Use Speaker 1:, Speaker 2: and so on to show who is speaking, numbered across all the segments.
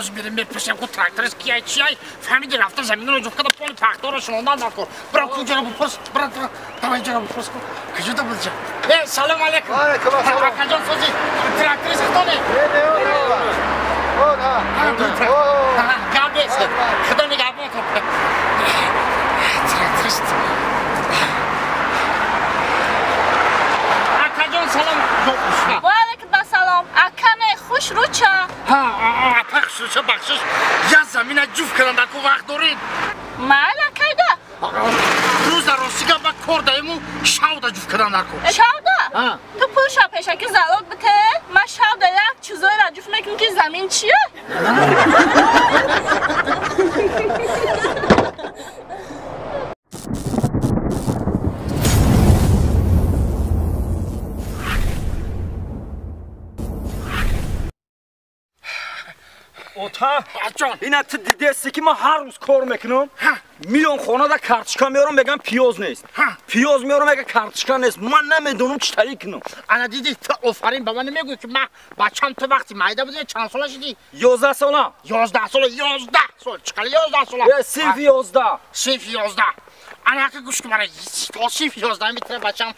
Speaker 1: Ҳозир мерем мепурсем ку тракторист кияй чияй, фаҳмиди рафта заминро ҷуфт карда поли пахторо шунондан дар кор. Бира куҷаро бипурс, бира давай инҷаро бипурс ку. Куҷода будиҷа? Э, салом алейкум.
Speaker 2: Алейкум ассалом.
Speaker 1: Акаҷон сози тракторист худоне?
Speaker 2: Не, не, о, да.
Speaker 1: Гап нест. Худо нигаҳбон тон. Тракторист. Акаҷон салом.
Speaker 3: Ва алейкум ассалом. Акане хушрӯча.
Speaker 1: Ҳа, апа хушрӯча бахшиш. Я замина ҷуфт кардам дар ку вақт доред?
Speaker 3: Майла кайда?
Speaker 1: Рӯза ростига ба кор даему шавда ҷуфт кардам дар ку.
Speaker 3: Шавда? Ту пулша пешаки залог бите? Ман шавда як чизоеро ҷуфт мекунам ки замин чия?
Speaker 4: Ота, ина ту дидести ки ман ҳар рӯз кор мекунам, миён хонада карточка меорам, мегам пиёз нест. Пиёз меорам, мега карточка нест. Ман намедонам чӣ тариқ кунам.
Speaker 1: Ана диди, ту офарин ба ман намегӯӣ ки ман бачам ту вақти майда будӣ чанд сола шудӣ?
Speaker 4: 11 сола.
Speaker 1: 11 сола, 11 сол. Чӣ қадар 11 сола?
Speaker 4: Синфи 11.
Speaker 1: Синфи 11. Ана ки гӯш кун мара, то синфи 11 метра бачам.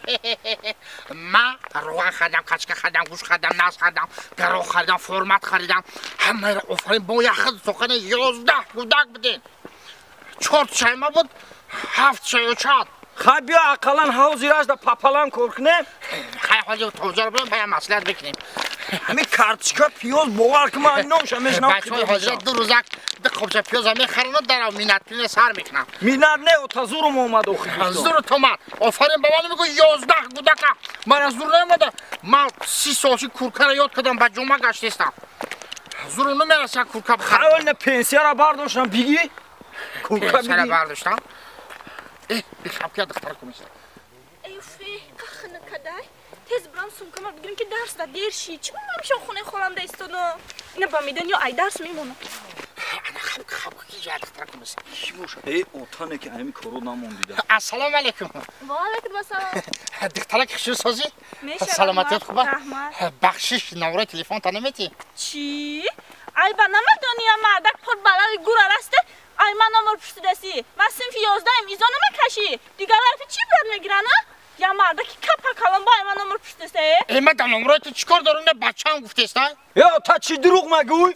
Speaker 1: Ман равған харидам, качка харидам, гӯшт харидам, нас харидам, гароқ харидам, формат харидам. Ҳамаро офарин бо як хел сухани 11 кӯдак будем. 4 чайма буд, 7 чаю чат.
Speaker 4: Хай биё ақаллан ҳозираш да папалам кор кунем.
Speaker 1: Хай ҳозир тоҷар будем, бая маслиҳат бикунем.
Speaker 4: Ҳамин карточка пиёз бовар кун ман номша мешнавам.
Speaker 1: Бачаҳои ҳозира ду рӯзак ду қобча пиёза мехаранд, дарав минатпина сар мекунам.
Speaker 4: Минат не, ота зурум омад охи.
Speaker 1: Зурут омад. Офарин ба ман мегӯ 11 кӯдака. Ман зур наомада. Ман 30 солши куркаро ёд кардам, ба ҷума гаштестам. Зуру намераса курка бихарам.
Speaker 4: Хай оли пенсияро бардоштам, бигӣ. Курка
Speaker 1: пенсияро бардоштам. Э, бихаб ки духтара кумиса.
Speaker 3: Эй, уфе, кахна кадай. Тез брам сумкама бигирам ки дарс да дер ши. Чӣ ман мешам хонаи холам да истоду? Ина ба медан ё ай дарс мемонам.
Speaker 1: Ана хаб хаб ки ҷа духтара кумиса.
Speaker 4: Чӣ боша? Э, отане ки ҳамин коро намондида.
Speaker 1: Ассалому алейкум.
Speaker 3: Ва алейкум ассалом.
Speaker 1: Духтара ки хушрӯ созӣ? Саломатият хуба? Бахшиш навраи телефонта наметӣ?
Speaker 3: Чӣ? Ай ба намедонӣ мардак пур балави гура расте? Ай ман номер пурсидаси. Ман синфи 11-ам изо намекашӣ. Дигар ҳарфи чӣ брат мегиранд, а? Я мардаки капа калон бо ай ман номер пурсидасе.
Speaker 1: Э, ман дар номрои ту чӣ кор дорам? На бачаам гуфтеста?
Speaker 4: Ё, та чӣ дурӯғ мегӯй?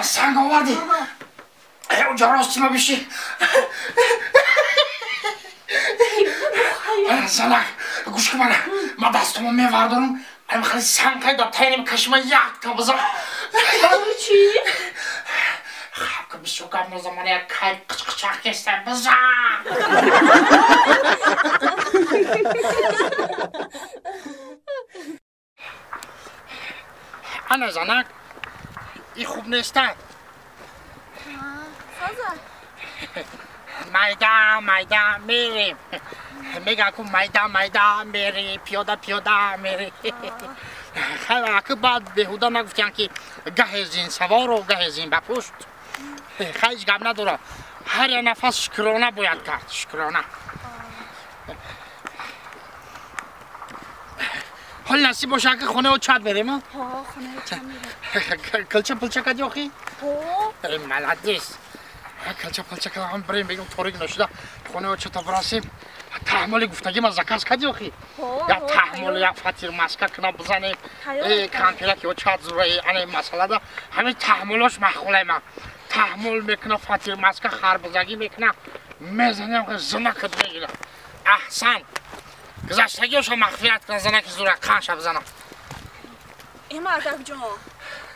Speaker 1: Санг овардӣ? Уҷа ростима бишӣ. Занак, гӯш кун мана. Ман дастумо мевардорам. Ам хали санг кай дар тайним кашима якта бизан.
Speaker 3: Чӣ?
Speaker 1: Хаб ка бисёр гап назан, мана як кай қичқичақ кестам бизан. Ана занак, и хуб нестанд. Майда майда мерем. Мегӯям ку майда майда мери, пиёда пиёда мери. Хай аку баъд беҳуда нагуфтиям ки гаҳе зин савору гаҳе зин ба пушт. Хай ҳеҷ гап надорад. Ҳар як нафас шукрона бояд кард, шукрона. Ҳол насиб боша ки хонаи чат берем, а?
Speaker 3: Ҳо, хонаи чат мерем.
Speaker 1: Килча пилча кардӣ охи?
Speaker 3: Ҳо.
Speaker 1: Молодец. Килча пилча кардам, бирем бегум торик нашуда хонаи чата бирасем. Таҳмоли гуфтагӣ ма заказ кардӣ охи? Я таҳмол, я фатир маска кина бизанем. Кампира ки чат зураи ана масъалада ҳамин таҳмолош маъқулай ма. Таҳмол мекуна, фатир маска харбузагӣ мекуна. Мезанем зинакат мегира. Аҳсан. Гузаштагиошо мағфират кун, занаки зура қанша бизанам.
Speaker 3: Э мардак ҷон.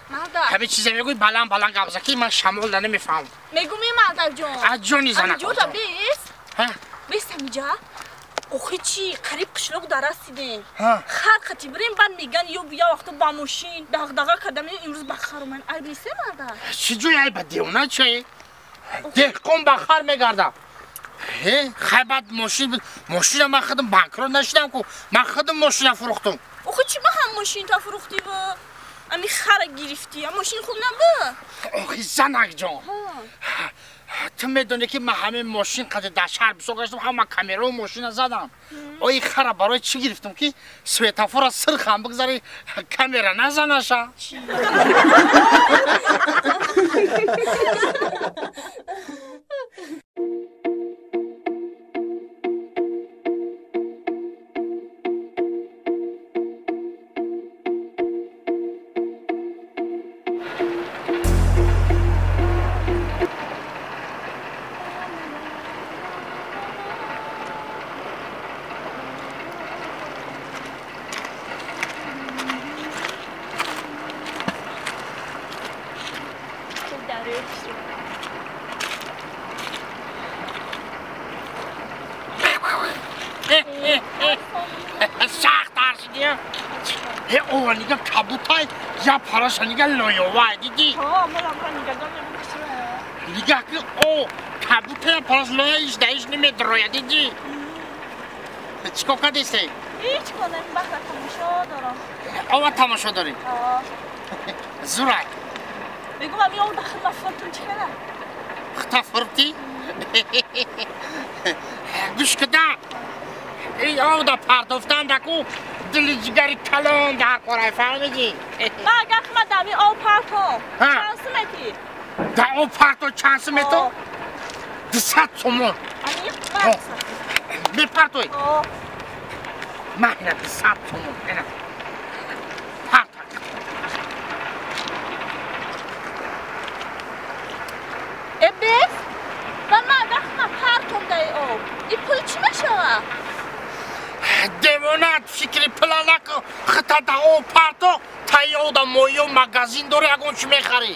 Speaker 3: Мардак.
Speaker 1: Ҳамин чизе мегӯй баланд баланд гап зан ки ман шамолда намефаҳмам.
Speaker 3: Мегӯм э мардак ҷон.
Speaker 1: Аз ҷони занак.
Speaker 3: Ҷода бес.
Speaker 1: Ҳа?
Speaker 3: Бес ҳамиҷа. Охи чӣ қариб қишлоқ дар расидем. Хар қати бирем баъд меган ё бия вақто ба мошин дағдаға кардам имрӯз ба хар омадем. Айб нест мардак?
Speaker 1: Чӣ ҷой айба девона чӣ? Деҳқон ба хар мегарда. Хай баъд мошин мошина ман худам банкрот нашидам ку. Ман худам мошина фурӯхтум.
Speaker 3: Охи чӣ ба ҳам мошинта фурӯхтӣ бо? Ами хара гирифтӣ, мошин хуб набуд?
Speaker 1: Охи занак ҷон. Ту медонӣ ки ман ҳамин мошин қади дар шаҳр бисёр гаштам, ҳама камерао мошина задам. Ои хара барои чӣ гирифтам ки светофора сирхам бигзари камера назанаша. Сахт тарсидия. О, нига кабутай, я параша нига лоёвай, диди?
Speaker 3: Ҳо, ман нига донем кушра.
Speaker 1: Нига ки о, кабутай параш лоя иш даиш намедроя, диди? Чикор кардисте?
Speaker 3: Ҳеҷ кор нем, бахта тамошо дорам.
Speaker 1: Ова тамошо дорӣ?
Speaker 3: Ҳо.
Speaker 1: Зурай.
Speaker 3: Мегӯм ами ов дахл ма фуртум чӣ хела?
Speaker 1: Хта фурти? Гӯш кида. Эй овда пардофтан даку дили ҷигари калон дар корай, фаҳмидӣ?
Speaker 3: Ман агар ма дами ов партом, чанд сум метӣ?
Speaker 1: Да ов парто чанд сум мету? 200 сомон. Мепартой? Ман ина 200 сомон. Ина. Парто.
Speaker 3: Э бес? Ва ман агар ма партом даи ов, и пул чӣ мешавад?
Speaker 1: Девона фикри пула накун, хита да об парто, таи ода моё магазин дори, ягон чӣ мехарӣ.